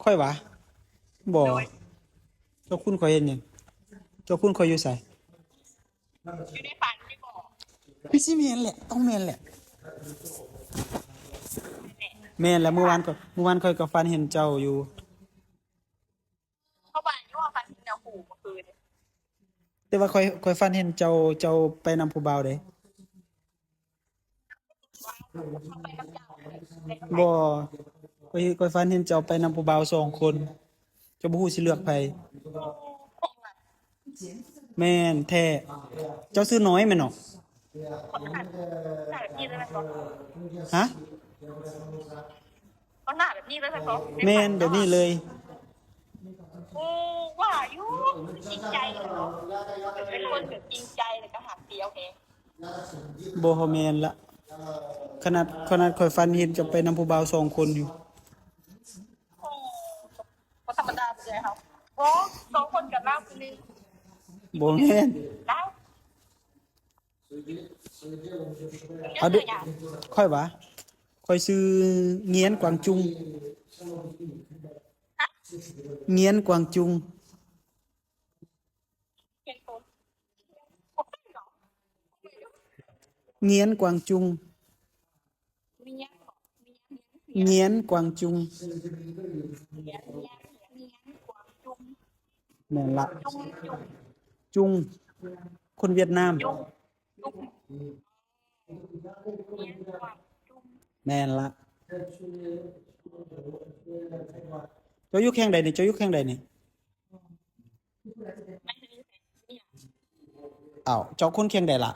ຂ້ອຍຫວາ? ບໍ່. ໂດຍ ເຈົ້າຄຸນຂ້ອຍເຮັດຫຍັງ? ເຈົ້າຄຸນຂ້ອຍຢູ່ໃສ? ຢູ່ໃນຝັນນີ້ບໍ? ຄືຊິແມ່ນແຫຼະ, ຕ້ອງແມ່ນແຫຼະ. ແມ່ນແຫຼະ, ມື້ວານຂ້ອຍ, ມື້ວານຂ້ອຍກໍຝັນເຫັນເຈົ້າຢູ່. ເພາະວ່າຢູ່ວ່າຝັນເຫັນເນື້ອຄູ່ເມື່ອຄືນ. ແຕ່ວ່າຂ້ອຍ, ຂ້ອຍຝັນເຫັນເຈົ້າ, ເຈົ້າໄປນຳຜູ້ບ່າວເດ້. ບໍ່, ຂ້ອຍ, ຂ້ອຍຝັນເຫັນເຈົ້າໄປນຳຜູ້ບ່າວສອງຄົນ. ເຈົ້າບໍ່ຮູ້ຊິເລືອກໃຜ. ແມ່ນແທ້. ເຈົ້າຊື່ນ້ອຍແມ່ນເນາະ? ຮະ? ເຂົາໜ້າແບບນີ້ເລີຍ ແມ່ນແບບນີ້ເລີຍ. ໂອ້ ວ່າຢູ່ ຈິງໃຈເນາະ, ເປັນຄົນແບບຈິງໃຈ ແລ້ວກໍຮັກດຽວແຮງ. ບໍ່ແມ່ນລະ, ຂະໜາດ, ຂະໜາດຂ້ອຍຝັນເຫັນເຈົ້າໄປນຳຜູ້ບ່າວສອງຄົນຢູ່. ໂອ້ ບໍ່ທຳມະດາເລີຍເຮົາ. ບໍ່, ສອງຄົນກັບລາວຜູ້ໜຶ່ງ. ບໍ່ແມ່ນ. ລາວ. ເອົາເດີ້ ຂ້ອຍຫວາ? ຂ້ອຍຊື່ງຽນກວາງຈຸງ. ຮະ? ງຽນກວາງຈຸງ. ງຽນກວາງຈຸງ. ງຽນກວາງຈຸງ. ແມ່ນລະ. ຈຸງ. ຄົນຫວຽດນາມ. ແມ່ນລະ. ເຈົ້າຢູ່ແຂວງໃດນີ້? ເຈົ້າຢູ່ແຂວງໃດນີ້? ອ້າວ ເຈົ້າຄົນແຂວງໃດລະ?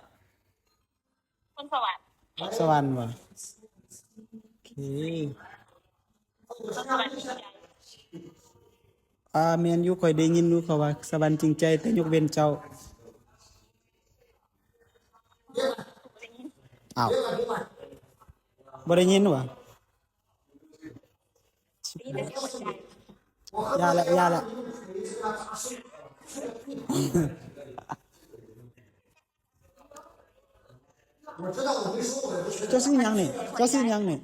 ຄົນສະຫວັນ. ສະຫວັນຫວາ? ໂອເຄ. ຄົນສະຫວັນຈິງໃຈ. ອ່າ ແມ່ນຢູ່, ຂ້ອຍໄດ້ຍິນຢູ່ ເຂົາວ່າສະຫວັນຈິງໃຈ ແຕ່ຍົກເວັ້ນເຈົ້າ. ອ້າວ ບໍ່ໄດ້ຍິນຫວາ? ຢ່າລະ ຢ່າລະ. ເຈົ້າຊື່ຫຍັງນີ້? ເຈົ້າຊື່ຫຍັງນີ້?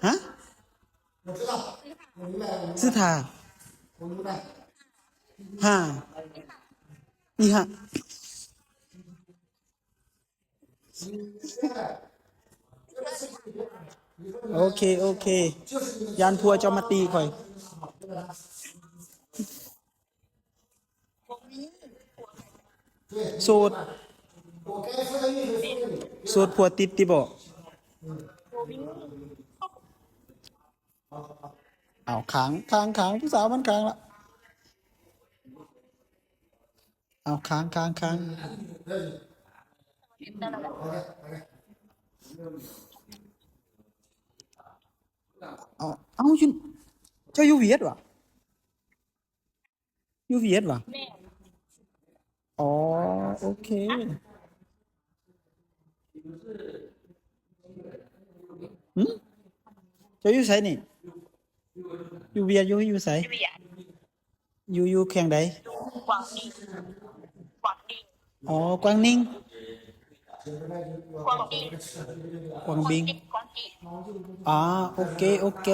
ຮະ? ຊື່ທ່າ. ຮະ? ອີ່ຫະ? ໂອເຄ ໂອເຄ. ຢ້ານຜົວເຈົ້າມາຕີຂ້ອຍ. ໂສດ. ໂສດ ຜົວຕິດຕິບໍ? ເອົາ ຄ້າງ ຄ້າງ ຄ້າງ ຜູ້ສາວມັນຄ້າງລະ. ເອົາ ຄ້າງ ຄ້າງ ຄ້າງ. ເອົາ ເອົາ ຢູ່ ເຈົ້າຢູ່ຫວຽດຫວາ? ຢູ່ຫວຽດຫວາ? ແມ່ນ. ອໍ ໂອເຄ. ຫື? ເຈົ້າຢູ່ໃສນີ້? ຢູ່ຫວຽດ ຢູ່ ຢູ່ໃສ? ຢູ່ຫວຽດ. ຢູ່ ຢູ່ແຂວງໃດ? ຢູ່ກວາງໜິງ. ກວາງໜິງ. ອໍ ກວາງໜິງ. ກວາງໜິງ. ກວາງໜິງ. ກວາງໜິງ. ອໍ ໂອເຄ ໂອເຄ.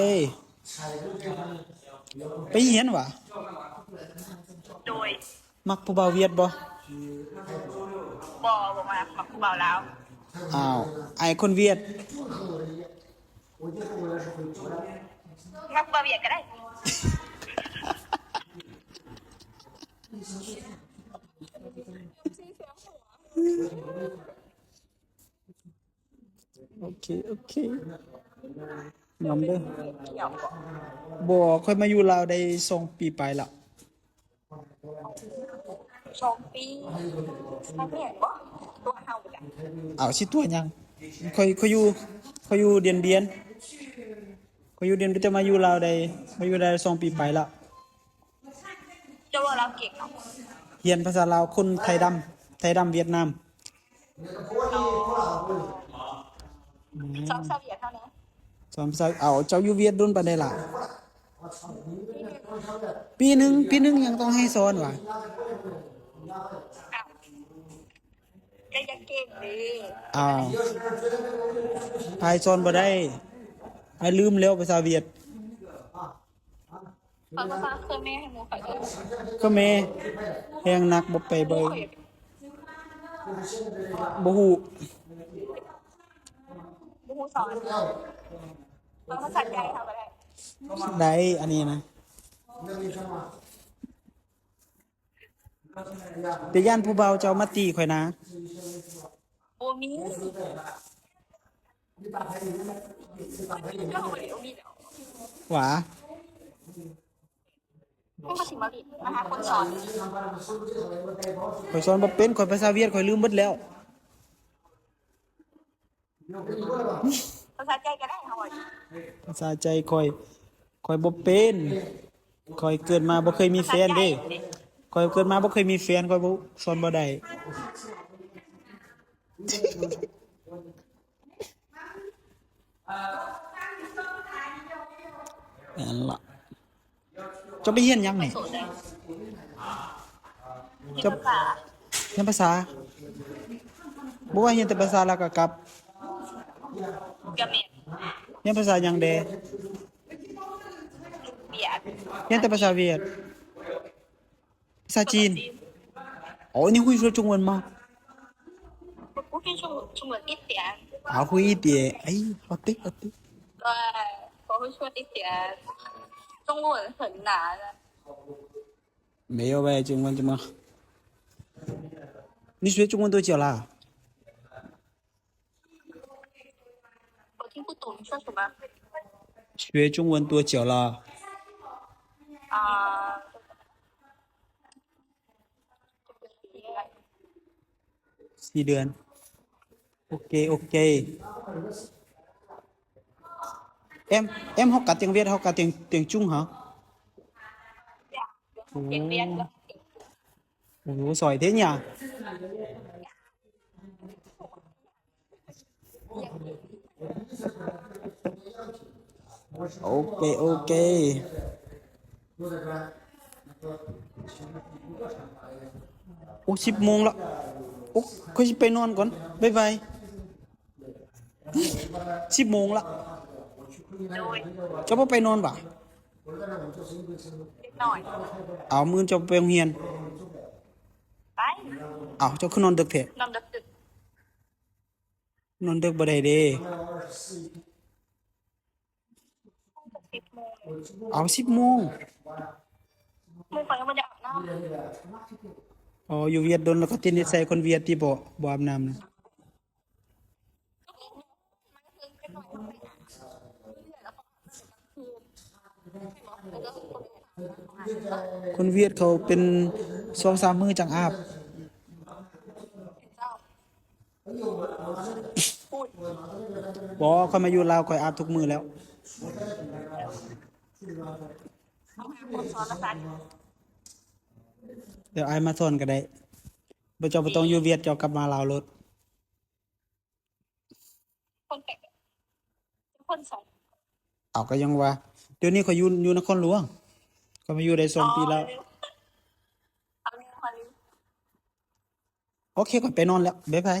ໄປຮຽນຫວາ? ໂດຍ. ມັກຜູ້ບ່າວຫວຽດບໍ່? ບໍ່ ບໍ່ມັກ, ມັກຜູ້ບ່າວລາວ. ອ້າວ ອ້າຍຄົນຫວຽດ. ມັກບໍ່ຫວຽດກໍໄດ້. ໂອເຄ ໂອເຄ. ຍອມເດີ້. ບໍ່, ຂ້ອຍມາຢູ່ລາວໄດ້ສອງປີປາຍລະ. ສອງປີ ມັນແມ່ນບໍ່? ຕົວະເຮົາບໍ່ຈັກ. ເອົາ ຊິຕົວະຫຍັງ? ຂ້ອຍ ຂ້ອຍຢູ່ ຂ້ອຍຢູ່ດຽນບຽນ, ຂ້ອຍຢູ່ດຽນບຽນ ແຕ່ມາຢູ່ລາວໄດ້ ມາຢູ່ໄດ້ສອງປີປາຍລະ. ເຈົ້າເວົ້າລາວເກັ່ງເນາະ. ຮຽນພາສາລາວ ຄົນໄທດຳ ໄທດຳຫວຽດນາມ. ສອນພາສາຫວຽດເຮົາແດ່. ສອນພາສາ, ເອົາ ເຈົ້າຢູ່ຫວຽດດົນປານໃດລະ? ປີໜຶ່ງ ປີໜຶ່ງຍັງຕ້ອງໃຫ້ສອນຫວາ? ເຈົ້າຢາກເກັ່ງ ເດ້ ອ້າວ ອ້າຍສອນບໍ່ໄດ້ ອ້າຍລືມແລ້ວພາສາຫວຽດ. ເຂົາກໍພາເຄີແມ່ໃຫ້ໝູ່ຂ້ອຍເດີ ເຄີແມ່ແຮງໜັກ ບໍ່ໄປເບິ່ງ ບໍ່ຮູ້ ບໍ່ຮູ້ສອນ ເວົ້າພາສາໄທເຮົາກໍໄດ້ ໄດ້ ອັນນີ້ນະ ແຕ່ຢ້ານຜູ້ບ່າວເຈົ້າມາຕີຂ້ອຍນະ ບໍ່ມີ ຫວາ ມັນກໍຊິມາຫຼິ້ນ ມາຫາຄົນສອນ ຂ້ອຍສອນບໍ່ເປັນ ຂ້ອຍພາສາຫວຽດຂ້ອຍລືມເບິດແລ້ວ ພາສາໄທກໍໄດ້ ເຮົາວ່າ ພາສາໄທຂ້ອຍ ຂ້ອຍບໍ່ເປັນ ຂ້ອຍເກີດມາບໍ່ເຄີຍມີແຟນເດ້ ພາສາໄທ ຂ້ອຍເກີດມາບໍ່ເຄີຍມີແຟນ ຂ້ອຍບໍ່ ສອນບໍ່ໄດ້. ນັ້ນລະ ເຈົ້າໄປຮຽນຫຍັງນີ້? ເຈົ້າ ຮຽນພາສາ ບໍ່ວ່າຮຽນແຕ່ພາສາລາວກໍກັບ ກໍແມ່ນ ຮຽນພາສາຫຍັງແດ່? ຫວຽດ ຮຽນແຕ່ພາສາຫວຽດ ພາສາຈີນ ອໍ ນີ້ 你会说中文吗? 我会说中文一点。啊，会一点。哎，好的，好的。对，我会说一点。中文很难。没有呗，中文怎么？你学中文多久了？ 我听不懂你说什么。学中文多久了？啊，四เดือน โอเค โอเค Em, em học cả tiếng Việt, học cả tiếng, tiếng Trung hả? โอ้โห สวยเท่เนี่ย โอเค โอเค โอ้ สิบโมงละ โอ้ ข้อยสิไปนอนก่อน บ๊ายบาย สิบโมงละ โดย เจ้าบ่ไปนอนบ่? เด็กน้อย เอา มื้อเจ้าไปโรงเรียน ไป เอา เจ้าคือนอนดึกแท้ นอนดึก นอนดึกบ่ได้เด้ สิบโมง เอา สิบโมง มื้อข้อยยังบ่ได้อาบน้ำ อ๋อ อยู่เวียดโดนแล้วก็ติดนิสัยคนเวียดที่บ่ บ่อาบน้ำนะ คนเวียดเขาเป็นสองสามมื้อจั่งอาบ บ่ ข้อยมาอยู่ลาวข้อยอาบทุกมื้อแล้ว เดี๋ยวอ้ายมาสอนก็ได้ บ่ เจ้าบ่ต้องอยู่เวียด เจ้ากลับมาลาวโลด คนแปลก คนใส เอา ก็ยังว่า เดี๋ยวนี้ข้อยอยู่ อยู่นครหลวง ข้อยมาอยู่ได้สองปีแล้ว เอาเลย เอาเลย โอเค ข้อยไปนอนแล้ว บ๊ายบาย